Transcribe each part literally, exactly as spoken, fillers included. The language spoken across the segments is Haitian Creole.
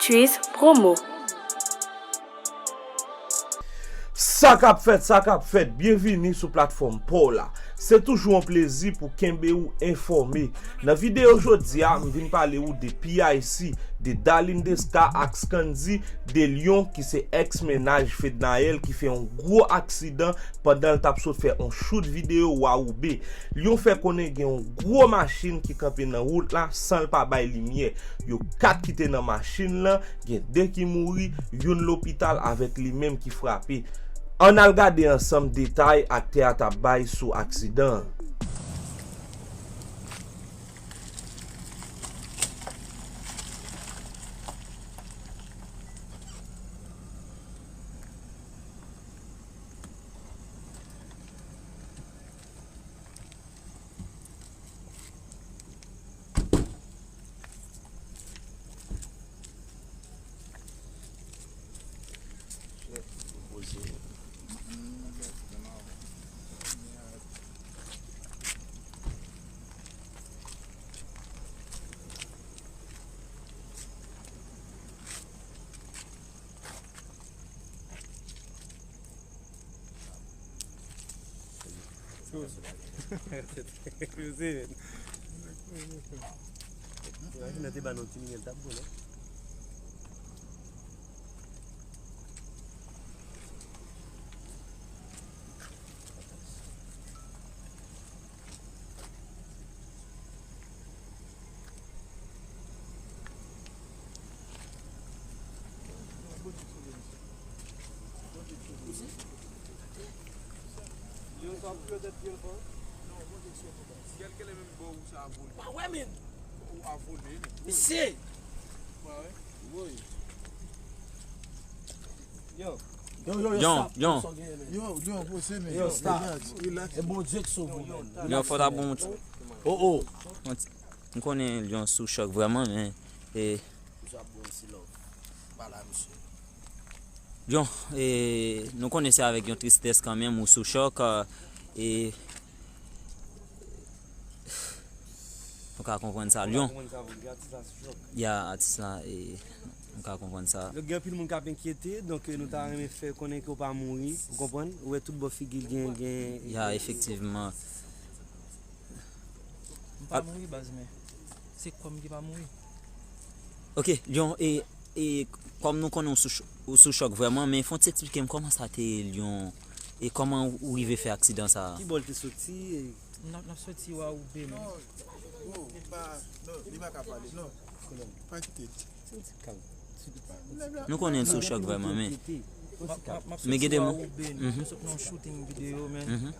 Trees Promo. Sa k ap fèt, sa k ap fèt, byenvini sou platfòm pa w la. Se toujou yon plezi pou kenbe ou enfòme. Nan videyo jodi a, m vin pale ou de P I C, de Darline Desca ak Scandy, de Lyon ki se èks mennaj Fednaelle ki fè yon gwo aksidan pandan l t ap sot fè yon shoot videyo Wawoube. Lyon fè konnen gen yon gwo machin ki kanpe nan wout la san l pa bay limyè. Yo kat ki te nan machin lan, gen de ki mouri, youn lopital avèk li menm ki frape. Ann al gade ansanm detay aktè a t ap bay sou aksidan an. Yo se men. Yo se men. Yo te ba nou ti minèt, t ap bon, non? Yo, sa pou yo tèt pye l fò. Gèl kèlè menm bò ou sa a vole. Pa wè menm. Ou a vole. Mesye. Pa wè. Woy. Yo. Yo, yo, yo, Yon, stop. Yon. Yo, yo, pose men. Yo, stop. Relax, relax. E Bondye k sove w, man. Yon fòt a bon ti. Oh, oh. Yon ti, m konnen Lyon sou chòk vrèman, men, e, Misye ap bon ti love. Pale a misye. Lyon, e, nou konnen se avèk yon tristès kanmenm ou sou chòk, e, nou ka konprann sa. Lyon. Konprann sa, vre, atis la sou chòk. Ya, atis la, e, nou ka konprann sa. Donk, gen anpil moun k ap enkyete, donk, e, nou ta renmen fè konnen ke w pa mouri, ou konprann? Ou wè tout bò figi l gen, gen. Ya, efektivman. M pa mouri, baz, men se kò m ki pa mouri. Ok, Lyon, e, e, kòm nou konnen ou sou ch-, ou sou chòk vrèman, men fò w ti eksplike m kòman sa te ye, Lyon, e kòman ou rive fè aksidan sa a? Ki bò l te soti, e? N ap, n ap soti Wawoube, men. Non, oh, pa, non, li pa ka pale, non. Pa kite. Nou konnen l sou chòk vrèman, men. M ap, m ap, m ap soti Wawoube, men. Mhm. Nou sot nan yon shooting videyo, men. Mhm.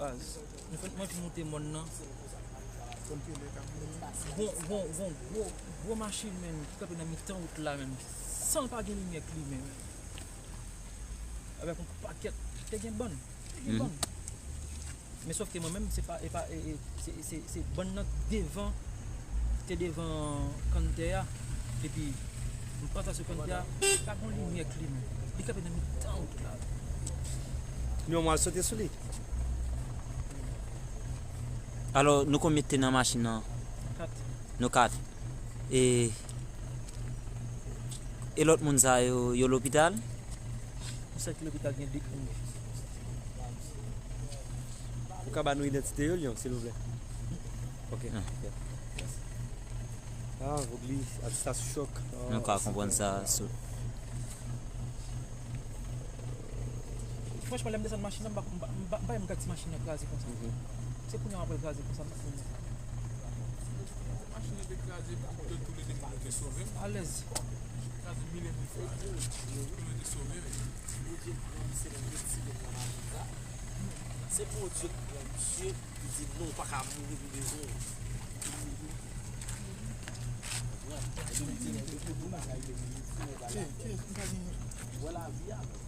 Baz, nou fèk manje moute mòn nan. Gon, gon, gon gwo, gwo machin, men, ki kanpe nan mitan wout la, men. San l pa gen limyè k limen, men. Avèk yon pakèt, te gen bann, te gen bann. Men sòf ke mwen menm, se pa, e pa, e, e, se, se, se bann nan devan, te devan kanntè a. Epi, m pase sou kanntè a, pa gon limyè k limen. Li kanpe nan mitan wout la. Yon mwa sote sou li. Alò, nou konbyen te nan machin nan? Kat. Nou kat. E, e lòt moun sa yo, yo lopital? Yon sèl ki lopital, gen de moun. Ou ka ba nou idantite yo, Lyon, silvouplè? Ok. Ah. Ok. Ah, Vogli, atis la sou chòk. Ah, nou ka konprann sa sou. Franchman, lè m desann machin nan, m pa, m pa, m pa, m pa renmen gad ti machin nan kraze konsa. Mhm. Se kounye a m ap wè l kraze konsa, m pa konn. Machin nan te kraze, pou tout, tou le de moun yo te sove. Alèz. Kraze mil e mil fwa. Pou yo te sove, men. Bondye pran misye nan retire l nan machin sa. Se Bondye k pran misye, li di, "Non, ou pa ka mouri, nou bezwen w." Konprann? Epi misye nan tout moun nan ka rive vini, fini bagay. Wè lavi a, men.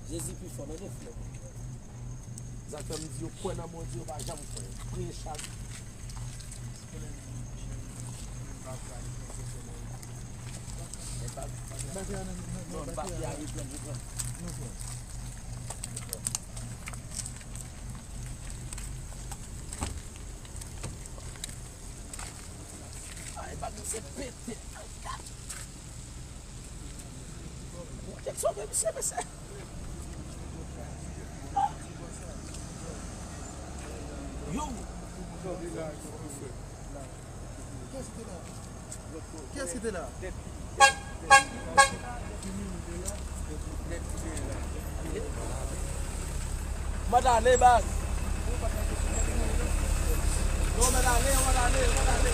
Jezi pi fò, tande frè. Sa k fè m di yo kwè nan Bondye, yo pa janm kwè. Priye chak. Bagay se pete. Ay, gad. Pwoteksyon, men, mesye, mesye. Yo. Kiyès ki te la? Kiyès ki te la? Mwen ale, baz. Yo, mwen ale, mwen ale, mwen ale.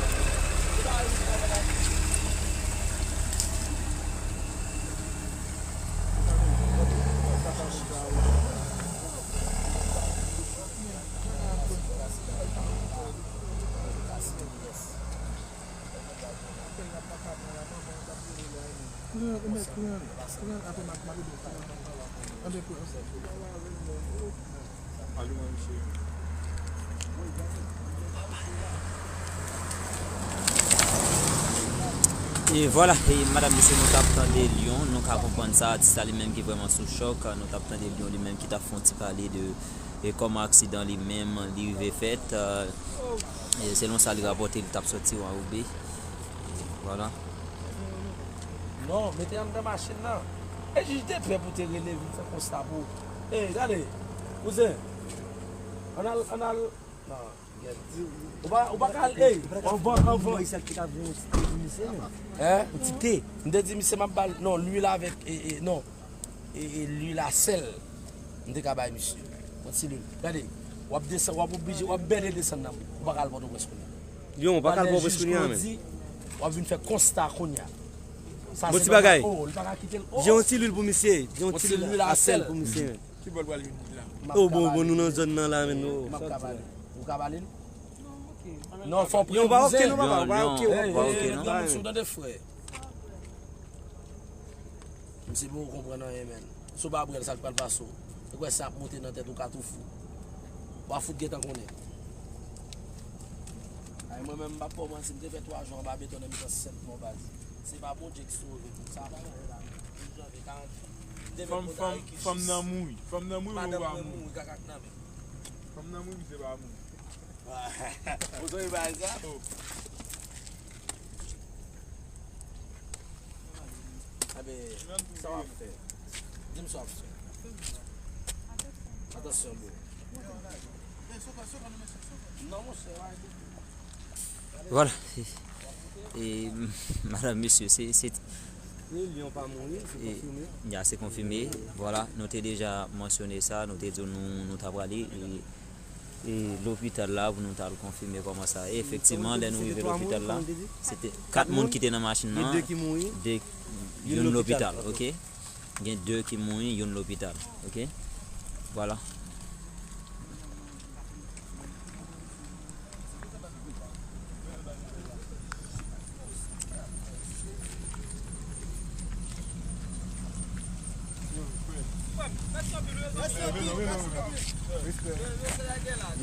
Pran, ou mèt pran, pran, apre m ap, m ap ede w pran. Anben, pran. E vwala, e madanm, mesye, nou t ap tande Lion, nou ka konprann sa, atis la li menm ki vrèman sou chòk, nou t ap tande Lion li menm ki t ap fè yon ti pale de, e kòman aksidan li menm li rive fèt, e selon sa li rapòte, li t ap sòti Wanrobe. E vwala. Non, mete anndan machin nan. E jij te prè pou te rele vin fè konsta pou. Ey, gade, kouzen. Ann al, ann al. Non, gèt. Ou pa, ou pa ka al, ey, anvan, anvan. Hein? Ou ti te. M te di misye m ap ba l, non, lwil avèk, e, e, non. E, e, lwil a sèl. M te ka bay misye. Yon ti lwil. Gade, w ap desann, w ap oblije, w ap bèle desann nan. Ou pa ka al Pòtoprens kounye a. Lion, ou pa ka al Pòtoprens kounye a, menm. W ap vin fè konsta kounye a. Bon ti bagay. Oh, li pa ka kite l. Oh. Jan yon ti lwil pou misye. Jan yon ti lwil a sèl pou misye. Ki bò l pral vin la? Oh, bon, bon, nou nan zòn nan la, menm. M ap ka bale. Ou ka bale l? Non, fò w priye, kouzen. Non, pa oke, non, papa, pa oke, pa oke, non. Mesye, bon, ou konprann anyen, menn. Si w pa pran l, sa k pral pase w? Ou kwè sa ap monte nan tèt ou ka tou fou. W a fout gentan konnen. Ay, mwen menm, m p ap ba w manti, m te fè twa jou anba beton nan mitan sèt mò, baz. Se pa Bondye ki sove m. Sa pa nan la. Janvye karant. Fanm, fanm, fanm nan mouri. Fanm nan mouri, madanm mwen mouri, kakak nan men. Fanm nan mouri, misye pa mouri. Ou sonje bagay sa? Oh. Enben, sa w ap fè? Di m sa w ap fè. Atansyon, bro. Non, monchè, w a Vwala. E, madanm, mesye, se, se... Ni Lion pa mouri, se konfime. Ya, se konfime. Vwala, nou te deja mansyone sa, nou te di w nou, nou ta prale, e, e lopital la pou nou ta al konfime kòman sa. E efektivman, lè nou rive lopital la, se te kat moun ki te nan machin nan, de, youn lopital, oke? Gen de ki mouri, youn lopital, oke? Vwala.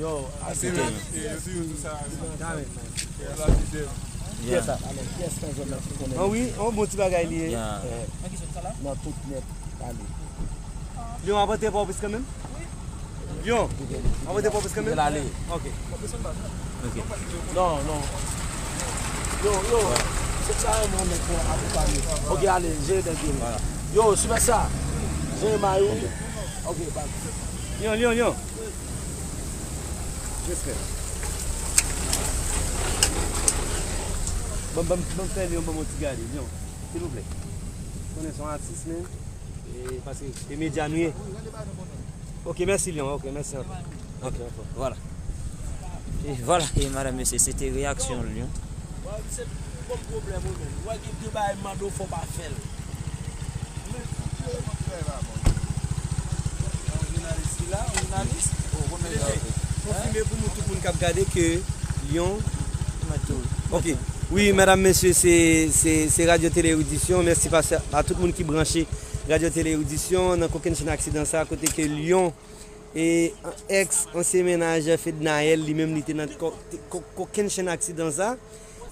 Yo, a se Kiyès sa? Alò, kiyès nan zòn nan ki konnen? Ah wi, yon bon ti bagay li ye. Nan tout nèt, ale. Lion ap antre Pòtoprens kanmenm? Lion ap antre Pòtoprens kanmenm? Li ale. Ok. Ok. Non, non. Yo, yo. Se sa yon moun pou akonpanye. Ok, ale, jere dèyè li. Yo, sipè sa. Jere may ou. Ok, bak. Lion, Lion, Lion. Respè. Ban, ban, ban m fè Lion ban m yon ti gade, Lion. Silvouplè. Konnen se yon atis, men. E, paske se medya nou ye. Ok, mèsi, Lion. Ok, mèsi anpil. Ok, ok. Vwala. E vwala, e madanm, mesye, se te reyaksyon Lion. Wè, se yon pwoblèm, wi, men. Wè, gen de bagay m mande w, fò w pa fè l. Yon jounalis ki la, yon jounalis. Konfime pou nou, tout moun k ap gade, ke Lion. Ok. Wi, medam, mesye, se, se, se Radyo Tele Eridisyon. Mèsi pa, a tout moun ki branche Radyo Tele Eridisyon nan kokennchenn aksidan sa, kote ke Lion e èks ansyen mennaj Fednaelle, li menm, li te nan ko-, ko-, kokennchenn aksidan sa.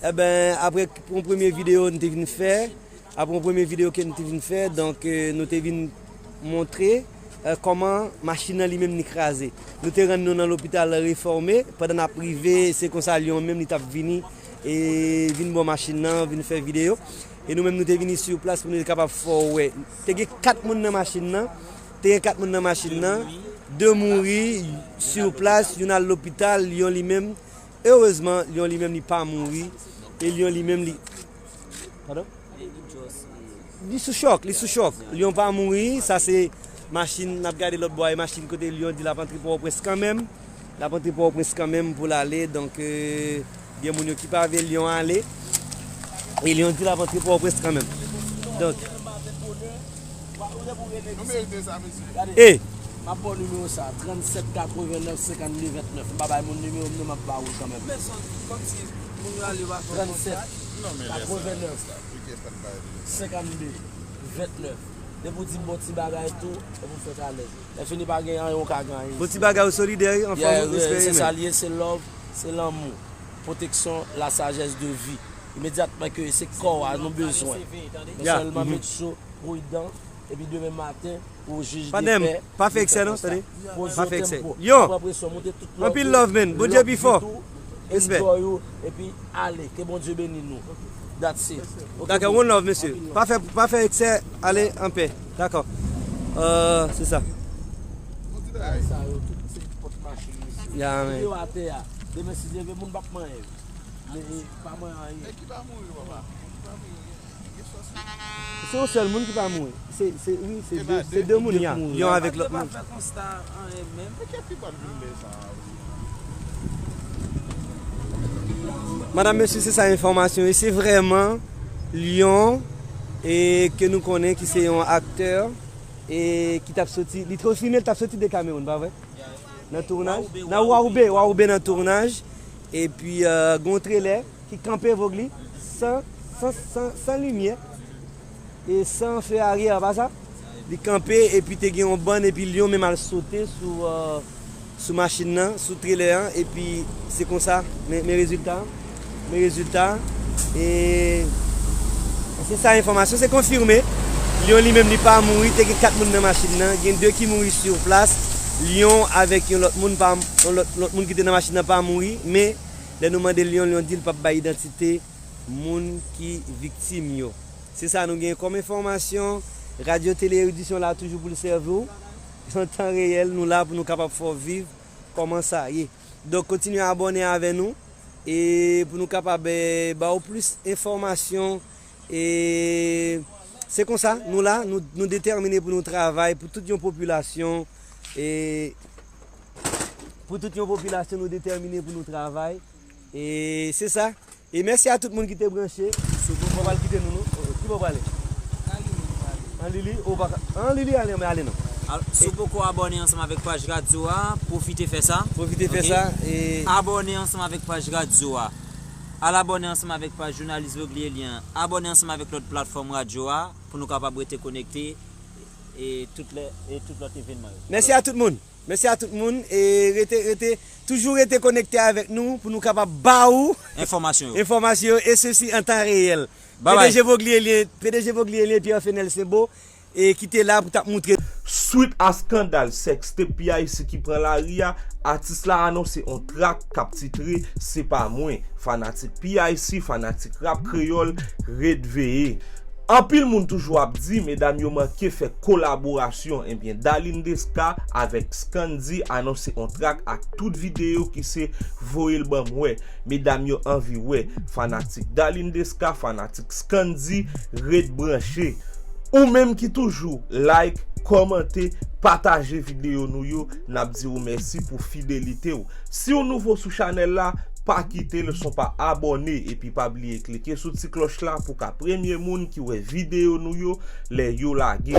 Eben, apre yon premye videyo nou te vin fè, apre yon premye videyo ke nou te vin fè, donk, eh, nou te vin montre, eh, kòman machin nan li menm li kraze. Nou te rann nou nan lopital Refòme, pandan n ap rive, se konsa Lion menm li t ap vini, E vin bò machin nan, vin fè videyo. E nou menm nou te vini sou plas pou nou te kapab fè w wè. Te gen kat moun nan machin nan. Te gen kat moun nan machin nan. De mouri sou plas, youn al lopital, Lyon li menm. Erezman, Lyon li menm li pa mouri. E Lyon li menm li. Padon? Li sou chòk, li sou chòk. Lyon pa mouri, sa se machin, n ap gade lòt bò a, e machin kote Lyon di l ap antre Pòtoprens kanmenm. L ap antre Pòtoprens kanmenm pou l ale, donk, euh, gen moun yo ki pa vle Lyon ale. E Lyon di l ap antre Pòtoprens kanmenm. Donk, e, m ap ba w nimewo sa, trannsèt katrevennnèf senkannde vennèf. M pa bay moun nimewo m non, m ap ba ou l kanmenm. Trannsèt katrevennnèf senkannde vennèf. Depi w di m bon ti bagay tou, epi w fèk alèz. Lè fini pa gen anyen w ka gen anyen. Bon ti bagay ou solidè, wi, anfòm, respè imen. Se sa l ye, se love, se lanmou, pwoteksyon, la sajès de vi. Imedyatman ke se kò a nou bezwen. Men sèlman met sou, pridan, epi demen maten, ou jij de pè, pa fè eksè non, tande. Pa fè eksè. Yo, anpil love, man. Bondye pi fò. Respè. Enjoy ou, epi ale. Ke Bondye beni nou. That's it. Ok, dakò, one love, mesye. Pa fè, pa fè eksè, ale anpè. Dakò. Euh, se sa. Sa yo tout se pòt machin, mesye. Ya, men. Yo atè a. Demen, si Dye vle, moun p ap manyen yo. Men, e, pa manyen anyen. Se yon sèl moun ki pa mouri. Se, se, wi, se de, se de moun, ya. Yon avèk lòt moun. Madanm, mesye, se sa enfòmasyon. E se vrèman Lyon, e ke nou konnen ki se yon aktè, e ki t ap soti, li te filme, li t ap soti Decameron, pa vre? Nan tounaj. Nan Waoube, Waoube nan tounaj. Epi, euh, gen yon trelè ki kanpe Vogli, san, san, san, san limyè, e san feu arrière, pa sa? Li kanpe, epi te gen yon bann, epi Lyon menm al sote sou, euh, sou machin nan, sou trelè an, epi se konsa, men, men rezilta, men rezilta, e se sa enfòmasyon, se konfime. Lyon li menm li pa mouri, te gen kat moun nan machin nan, gen de ki mouri sou plas, Lyon avèk yon lòt moun pa, yon lòt, lòt moun ki te nan machin nan pa mouri, men lè nou mande Lyon, Lyon di l p ap bay idantite moun ki viktim yo. Se sa nou gen kòm enfòmasyon. Radyo Tele Eridisyon la toujou pou l sèvi w. An tan reyèl, nou la pou nou kapab fè w viv kòman sa ye. Donk, kontinye abòne avè nou e pou nou kapab, eh, ba w plis enfòmasyon. E se konsa, nou la, nou, nou detèmine pou nou travay pou tout yon popilasyon. E pou tout yon popilasyon, nou detèmine pou nou travay. E se sa. E mèsi a tout moun ki te branche. Ou pral kite nou, non? Ki bò w prale? An Lili, ou pa ka, an Lili, ale, men ale non. Al, si w poko abòne ansanm avèk paj radyo a, pwofite fè sa. Pwofite fè sa, e abòne ansanm avèk paj radyo a. Al abòne ansanm avèk paj jounalis Vogli Elien. Abòne ansanm avèk lòt platfòm radyo a pou nou kapab rete konekte e tout lè, e tout lòt evènman yo. Mèsi a tout moun. Mèsi a tout moun. E rete, rete, toujou rete konekte avèk nou pou nou kapab ba ou enfòmasyon yo. Enfòmasyon yo, e sesi an tan reyèl. Bye bye. P D G Vogli Elien, P D G Vogli Elien, Pierre Fenel Senbo, e ki te la pou t ap moutre. Swit a eskandal sèkstep P I C ki pran lari a, atis la anonse on trak k ap titre Se Pa Mwen. Fanatik P I C, fanatik rap kreyòl, ret veye. Anpil moun toujou ap di medam yo manke fè kolaborasyon. Ebyen, Darline Desca avèk Scandy anonse on trak ak tout videyo ki se Voye l ban m wè. Medam yo anvi wè. Fanatik Darline Desca, fanatik Scandy, ret branche. Ou menm ki toujou like, kòmante, pataje videyo nou yo, n ap di ou mèsi pou fidelite w. Si w nouvo sou chanèl la, pa kite leson pa abòne epi pa bliye klike sou ti klòch la pou w ka premye moun ki wè videyo nou yo lè yo lage.